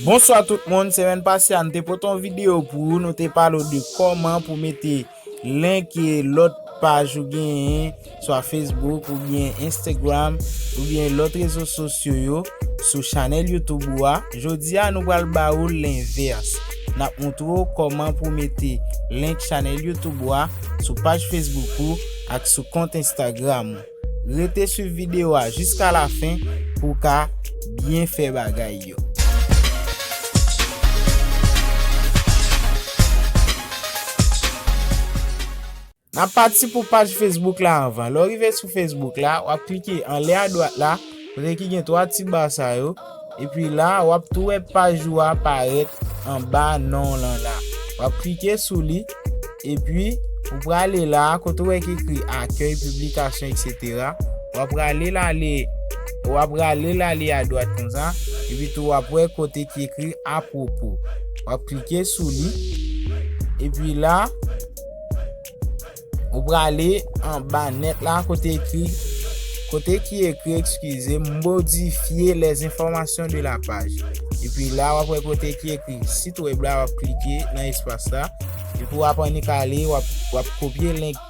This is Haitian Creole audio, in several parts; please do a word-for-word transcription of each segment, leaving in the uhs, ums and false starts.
Bonswa tout moun, semèn pase a nou te pote yon videyo pou ou, nou te pale w de kòman pou mete link lòt paj ou genyen, swa Facebook oubyen Instagram oubyen lòt rezo sosyo yo sou chanèl YouTube ou a. Jodi a nou pral ba ou lenvès. N ap montre w kòman pou mete link chanèl YouTube ou a sou paj Facebook ou ak sou kont Instagram ou. Rete swiv videyo a jiska lafen pou w ka byen fè bagay yo. N ap pati pou paj Facebook la anvan. Lè w rive sou Facebook la, w ap klike anlè adwat la, kote ki gen twa ti ba sa yo. Epi la, w ap tou wè paj ou a parèt anba non w lan la. W ap klike sou li, epi ou prale la, kote w wè ki ekri akèy, piblikasyon, etsetera. W ap prale l ale, w ap prale l ale adwat konsa, epi tou w ap wè kote ki ekri apwopo. W ap klike sou li, epi la, ou prale anba nèt la kote ekri, kote ki ekri, eskize m, modifier les informations de la page. Epi la, w ap wè kote ki ekri sit wèb la, w ap klike nan espas la. Epi w ap annik ale, w ap, w ap kopye link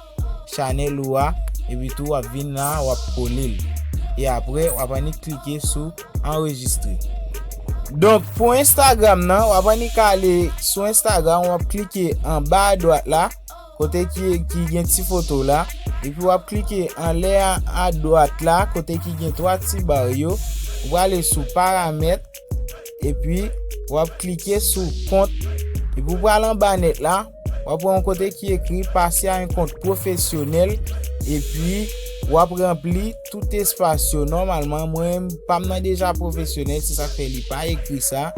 chanèl ou a, epi tou w ap vin la, w ap kole l. E apre, w ap annik klike sou anrejistre. Donk, pou Instagram nan, w ap annik ale sou Instagram, w ap klike anba adwat la, kote ki, ki gen ti foto la, epi w ap klike anlè a, adwat la, kote ki gen twa ti ba yo, ou prale sou paramèt, epi w ap klike sou kont, epi ou pral anba nèt la, w ap wè yon kote ki ekri passer à un compte professionnel, epi w ap ranpli tout espas yo. Nòmalman, mwen, pa m nan deja pwofesyonèl, se sa k fè li pa ekri sa.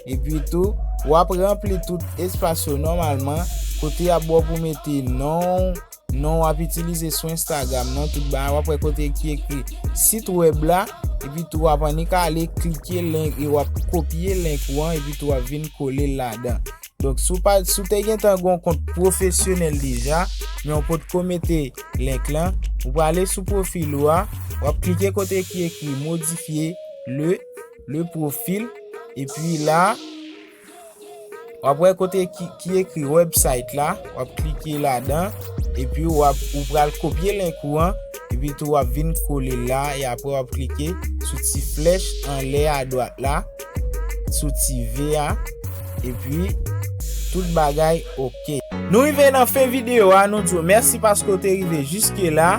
Epi tou, w ap ranpli tout espas yo nòmalman, kote y ap ba w pou mete non, non w ap itilize sou Instagram nan, tout bagay, w ap wè kote ki ekri sit wèb la, epi tou w ap annik ale klike link e w ap kopye link ou an, epi tou w ap vin kole l ladan. Donk, si w pa, si w te gentan gen yon kont pwofesyonèl deja, men w potko mete link lan, ou prale sou pwofil ou a, w ap klike kote ki ekri modifier le, le profil, epi la, w ap wè kote ki, ki ekri website la, w ap klike ladan, epi w ap, ou pral kopye link ou an, epi tou w ap vin kole l la, e apre w ap klike sou ti flèch anlè adwat la, sou ti V a, epi tout bagay oke. Nou rive nan fen videyo a, nou di w mèsi paske w te rive jiske la.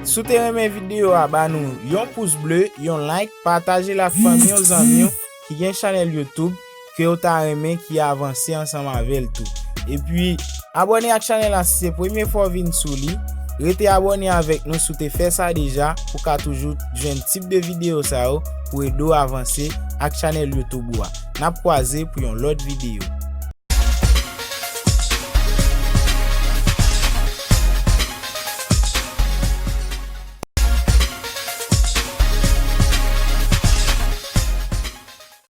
Si w te renmen videyo a, ba nou yon pous ble, yon like, pataje l ak fanmi w, zanmi w ki gen chanèl YouTube ke w ta renmen ki avanse ansanm avè l tou. Epi, abòne ak chanèl la si se premye fwa w vin sou li. Rete abòne avèk nou si w te fè sa deja pou w ka toujou jwenn tip de videyo sa yo pou ede w avanse ak chanèl YouTube ou a. N ap kwaze pou yon lòt videyo.